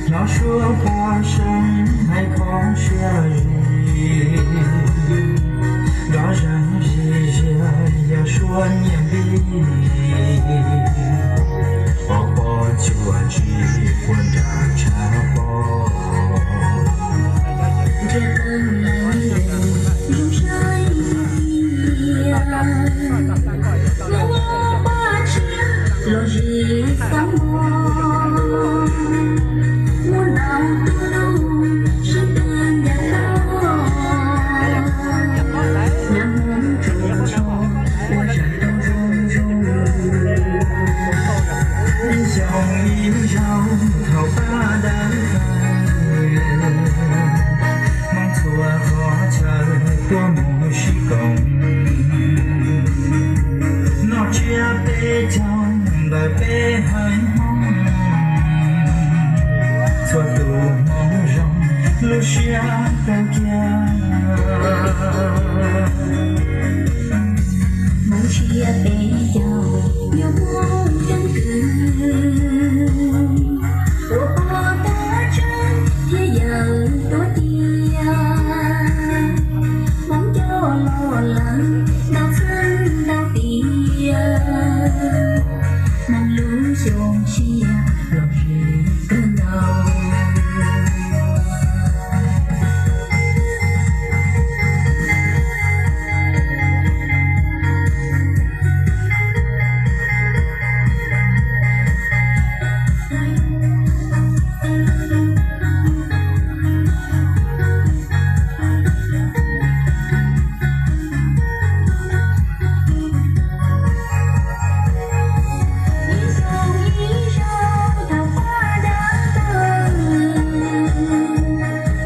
Hnov suab poj seeb hais qhov siab zim, nrov zeeg zij ziag yog suab nyiaj npib, pov pob tsuas ntsis puag nram tshav pob. Ntshiab qeej zoo saib tias muaj paj tshiab los zis xav mog, muaj ntau tus sib tw ncav toj, nag hmo tsaus tsho ua zam rau zoo zoo. Xyoo ib zaug thaum pab dawb tawg, Hmoob txhua qhov chaw tuaj mus sib koom, noj tsiab peb caug ntawm peb haiv Hmoob. Txhua tus Hmoob zoo lub siab kawg kiag. Hmoob tsiab peb caug yog Hmoob keeb kwm, ua pov tau tseeb thiab yawm tuav tias, Hmoob coj los lawm ntau txheeb ntau tiam, Hmoob lub xyoo tshiab los zis kawg nkaus. Ib xyoos ib zaug thaum pab dawb tawg,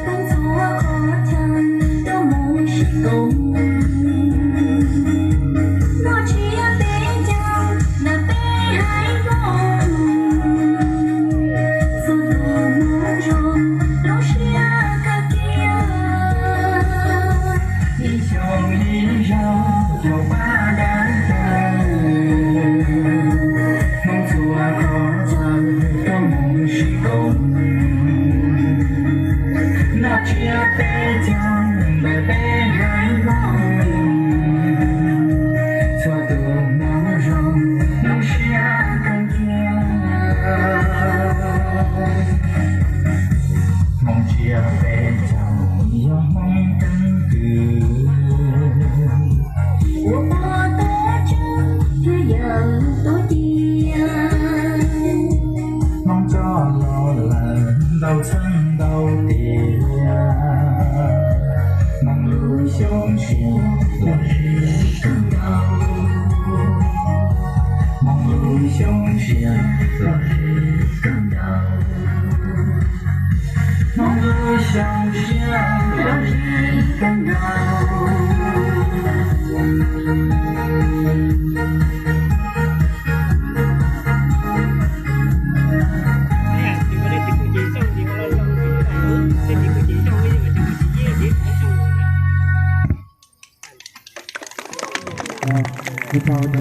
Hmoob txhua qhov chaw tuaj mus sib koom, noj tsiab peb caug ntawm peb haiv Hmoob. Txhua tus Hmoob zoo lub siab kawg kiag. Ib xyoos ib zaug thaum pab dawb tawg, Hmoob txhua qhov chaw tuaj mus sib koom, noj tsiab peb caug ntawm peb haiv Hmoob. Txhua tus Hmoob zoo lub siab kawg kiag. Hmoob tsiab peb caug yog Hmoob keeb kwm, ua pov tau tseeb thiab yawm tuav tias, Hmoob coj los lawm ntau txheeb ntau tiam, Hmoob lub xyoo tshiab los zis kawg nkaus. Hmoob lub xyoo tshiab los zis kawg nkaus. Hmoob lub xyoo tshiab los zis kawg nkaus.